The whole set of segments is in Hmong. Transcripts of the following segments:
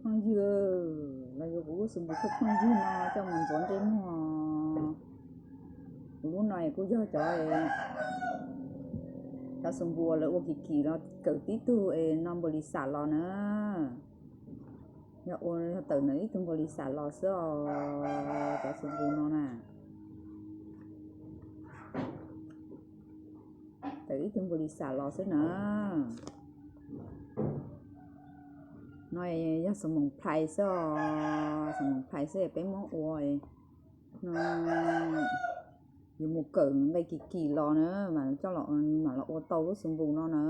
Phooj ywg, los yuav kuv lub xus npus thoob phooj ywg no coj mus ntxuav ntsej muag. Kuv lub no kuj yog cov, cov xus npus lawv ua kim kim los kawm tib tug es no npaum li xam los na. Yog ua yog tawm ntawm ib tug npaum li xam los xwb os, cov xus npus no na. Tawm ib tug npaum li xam los xwb na. No yog xus moos plhais xwb os, xus moos plhais xwb peb muab ua no, yuav mus kawm nqe kim kim los na, mam coj los, mam los ua tau lub xus npus no na.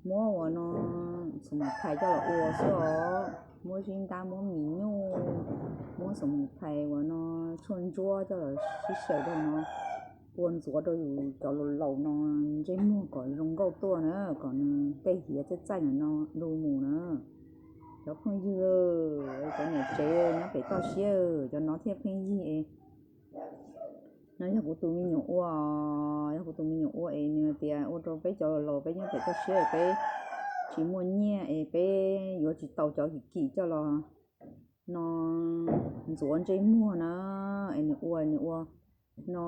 Muab ua no xus moos plhais coj los ua xwb os, muab zib ntab, muab mis nyuj, muab xus moos plhais ua no, tshuaj ntsuab coj los sib xyaw rau no, ua ntxuav rau yus cov laus laus no ntsej muag kom zoo nkauj tuaj na, kom nws tej hiav txaij txaij no du mus na. Cov phooj ywg, cov niam tsev nyob pem toj siab, cov no thiaj pheej yig es. No yog kuv tus me nyuam ua, yog kuv tus me nyuam ua es nws tias ua rau peb cov laus laus peb nyob pem toj siab peb tsis muaj nyiaj es peb yuav tsis tau cov kim kim coj los no ntxuav ntsej muag na, es nws ua, nws ua no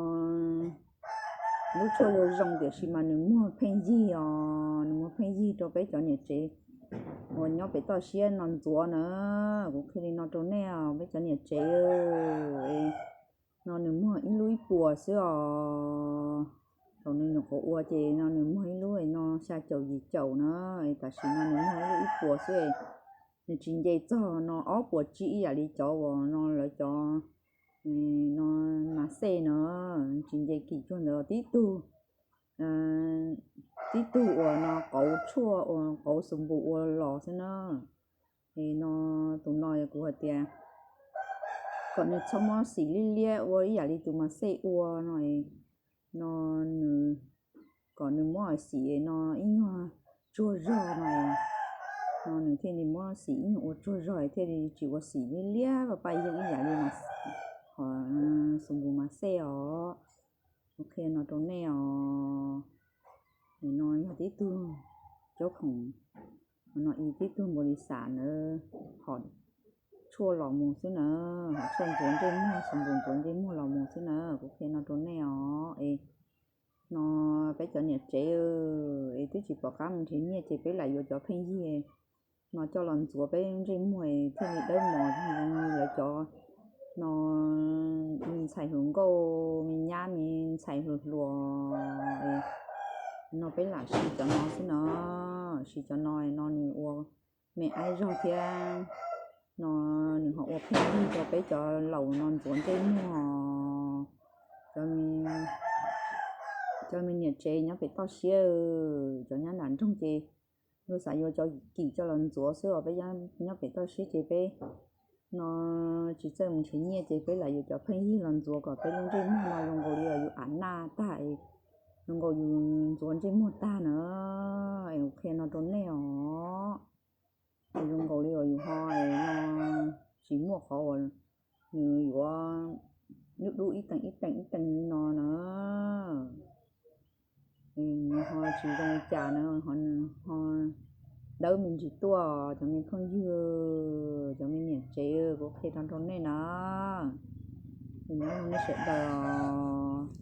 lub tshuaj zoo zoo tiam sis mas nws muag pheej yig os, nws muag pheej yig rau peb cov niam tsev uas nyob pem toj siab no ntxuav na. Kuv qhia li no rau nej os peb cov niam tsev, no nws muag ib lub ib puas xwb os. Thaum nws nyuam qhuav ua ces no nws muag ib lub no xya caum yim caum na, tam sim no nws muag ib lub ib puas xwb. Nws tsis nce txog no ob puas tsib ib yam li cov uas no lawv cov no mas xej no, tsis nce kim cuag ntawd, tib tug, tib tug uas no qauv tshuaj uas qauv xus npus ua los xwb na. Es no tus no kuv hais tias kom nws txhob muab xim liab liab ua ib yam li tus mas xej ua no, no nws, kom nws muab xim no ib nyuag tsuag zog no, no nws thiaj li muab xim ib nyuag ua tsuag zog thiaj li tsis ua xim liab liab paj yeej ib yam li qhov xus npus mas xej os. Kuv qhia no rau nej os. No yog tib tug caub khoom, no tib tug npaum li xam ntawd, hom tshuaj los mus xwb na, hom tshuaj ntxuav ntsej muag, xus npus ntxuav ntsej muag los mus xwb na. Kuv qhia no rau nej os. Es no peb cov niam tsev es twb tsis pom qab mus nrhiav nyiaj ces peb lam yuav cov pheej yig no coj los ntxuav peb ntsej muag thiaj li dawb mos lawv cov no, me ntxhais hluas nkauj, me nyab me ntxhais hluas hluas. No peb lam siv cov no xwb no, siv cov no, no nws ua me aib zog thiab no nws ho ua pheej yig rau peb cov laus no ntxuav ntsej muag. Cov me niam tsev nyob pem toj siab, cov nyob nram nroog ces luag xav yuav cov kim coj los ntxuav xwb os. Peb nyob pem toj siab ces peb no tsis txawj mus nrhiav nyiaj ces peb lam yuav cov pheej yig los ntxuav kom peb lub ntsej muag no zoo nkaus li uas yus av naj tag, zoo nkaus yus ntxuav ntsej muag tag na. Es kuv qhia no rau nej os. Es zoo nkaus li uas yus ho no tsis muaj qhov uas nws yuav dub dub ib teem ib teem ib teem li no na. Nws ho tsis zoo li cas na, ho nws ho dawb me ntsis tuaj. Cov me phooj ywg, cov me niam tsev, kuv qhia no rau nej na. Nyob zoo nej sawv daws os.